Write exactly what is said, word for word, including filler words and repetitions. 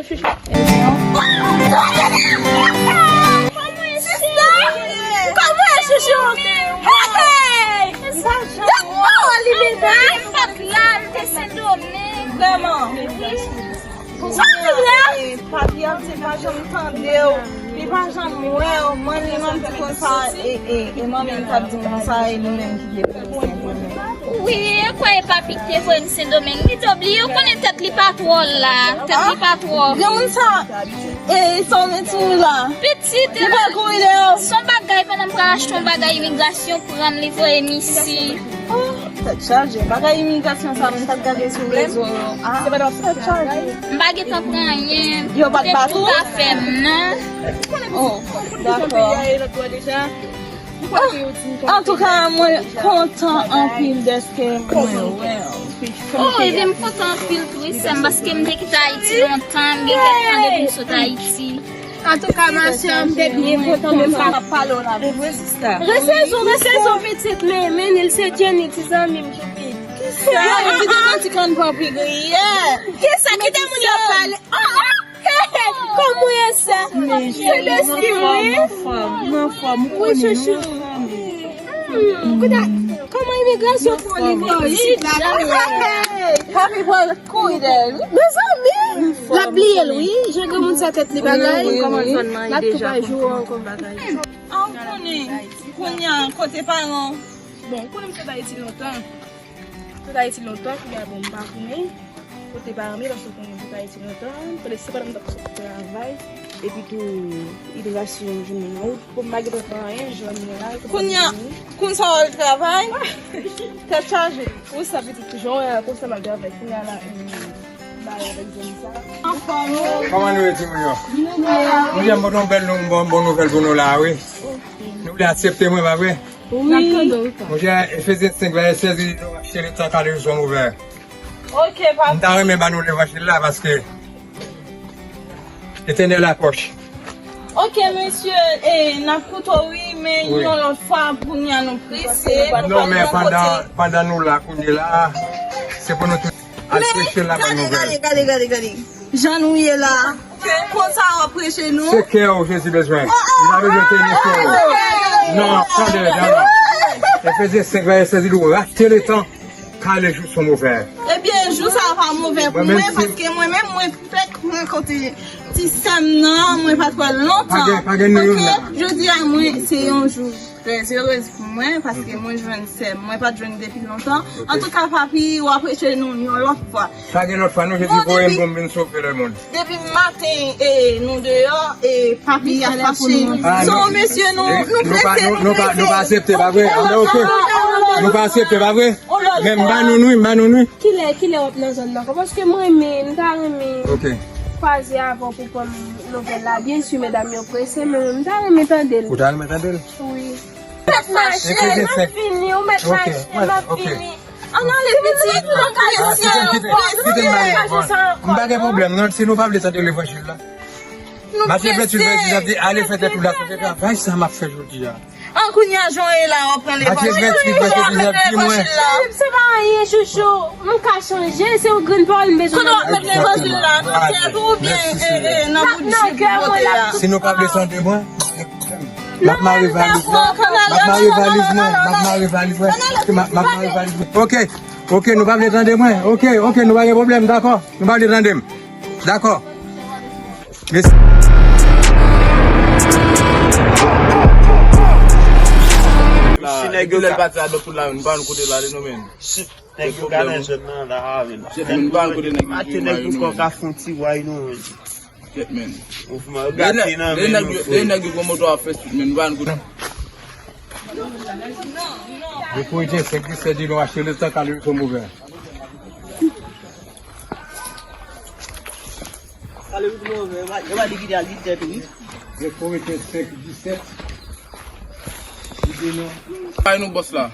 Sista! Kòman e, chouchou? Hey! Gad pawòl li, bebe! Ay, m pa t la, m te Sendomeng. Vrèman. Sa ki vre? Papi ap di pa janm tande w, li pa janm wè w, manmi manm di konsa, e, e, e manmi m t ap di m konsa, e li menm ki te fè l Sendomeng. Wi, e kwè e papi ki te voye m Sendomeng. Li te bliye, ou konnen tèt li pa twò la. Tèt li pa twò. Gen moun sa, e, sa w mete sou la. Pitit, li pa kouri dèyè w. Son bagay, pandan m pral achte yon bagay imigrasyon pran m, li voye m isi. Oh, tèt chaje. Bagay imigrasyon sa, m t ap gade sou rezo yo. Ah, tèt chaje. M pa gentan pran anyen. Yo pa t bat ou? Tout afè m, non. Oh, dakò. Antouka, mwen kontan anpil dèske mwen wè w. Oh, ebyen, m kontan anpil tou, wi, sè m, paske m te kite Ayiti lontan, m gen kèk tan depi m sot Ayiti. Antouka, ma sè, m te byen kontan, men m pa t ap pale w la. Resezon, resezon, pitit, men, men, li se Jenny, ti zanmi m, Jupit. Kisa? Jupit, ti kann pran pi griye. Kisa? Kite moun yo pale. Oh, oh. Kòman w ye, sè? Se Destiny, wi. M anfòm, m anfòm, m konnen, m anfòm. Hmm, kounya, kòman imigrasyon pran li bò isit la? Papi pran kouri dèyè l, wi. Mezanmi, l ap bliye l, wi. Jan granmoun sa tèt li bagay. L ap tou pa jwe ankò. Ah, ou konnen, kounye a, kote paran. Bon, ou konnen m sot Ayiti lontan. Sot Ayiti lontan, kounye a, bon, m pa konnen kote paran m ye, paske konnen m sot Ayiti lontan. Tande se pandan m t ap sot travay, epi tou, idrasyon vin nan wout. Bon, m pa gentan fè anyen, jwenn mwen la. Kounye a, konsa w al travay? Tèt chaje. Konsa, pitit, jan w wè konsa m al travay. Kounye a la, m bare avèk zòn sa. Anfòm, wi. Kòman nou ye, timoun yo? Monchè, m pote yon bèl nou, bon, bon nouvèl pou nou la, wi. Nou vle aksepte mwen, pa vre? Wi. Monchè, Efezyen senk vèsè sèz di nou rachte letan, car le jour sont mauvais. Ok, papa. M ta renmen ba nou levanjil la paske Letènèl la pwòch. Ok, mesye, e, n ap koute w, wi, men yon lòt fwa, kounye a nou prese. Non, men pandan, pandan nou la, kounye la, se pou nou tout al preche la bòn nouvèl. Gade, gade, gade, gade. Jan nou ye la, konsa w ap preche nou. Se kè w Jezi bezwen. Li pa bezwen telefòn. Non, tande, non, non. Efezyen senk vèsè sèz di nou rachte letan, car le jour sont mauvais. Ebyen, jou sa a pa move pou mwen, paske mwen menm, mwen fèk rankontre ti sè m nan, mwen pa t wè l lontan. Pa gen, pa gen nou youn la. Ok, jodi a, mwen, se yon jou trè erez pou mwen, paske mwen jwenn sè m. Mwen pa t jwenn depi lontan. Antouka, papi, w ap preche nou yon lòt fwa. Pa gen lòt fwa, non, Jezi voye m pou m vin sove lemonn. Depi maten, e, nou deyò, e, papi ap fache. Se yon mesye, nou, nou prese, nou prese. Nou pa aksepte, pa vre? Anben, ok. Nou pa aksepte, pa vre? Men m ba nou, wi, m ba nou, wi. Kilè, kilè w ap nan zòn nan ankò? Paske mwen renmen, m ta renmen kwaze avè w pou pran nouvèl la. Byen si medam yo prese, men m ta renmen tande l. Ou ta renmen tande l? Wi. Ou mèt mache, m ap vini, ou mèt mache, m ap vini. Ann ale pitit, nou pa ka rete ankò, nou pa ka rete ankò. M pa gen pwoblèm, non, si nou pa vle tande levanjil la. Matye venntuit, venntuit ap di, ale fè tèt ou la, se travay sa m ap fè jodi a. An kounye a, jan w ye la, w ap pran levanjil. Matye venntuit, venntuit ap di mwen. Se pa anyen, chouchou. M ka chanje, se yon grenn pawòl m bezwen. Kote w ap met levanjil la? Nan tèt ou oubyen, e, e, nan bout jip ou pote a? Si nou pa vle tande mwen, m ap mare valiz mwen. M ap mare valiz mwen. M ap mare valiz mwen. M ap, m ap mare valiz mwen. Ok. Ok, nou pa vle tande mwen. Ok, ok, nou pa gen pwoblèm, dakò? Nou pa vle tande m. Dakò. Mesi. Si nèg yo lè pati a dòt tout la menm, nou pa konn kote l ale non menm. Shit, nèg yo ka nan zòn nan la, a, men la. Nou pa konn kote nèg yo jwe yo non menm. Ate nèg yo ka fè yon ti way non menm. Shit, men. Ou fè mal gate nan men nou, frè. Lè nèg yo pran moto a fè shit, men, nou pa konn kote. Yo pou ete senk disèt di nou achte letan, car le jour sont mauvais. Kale wi pou move, yo pa, yo pa likide al disèt wi. Yo pou ete senk disèt. Kite nou. Kay nou bòs la.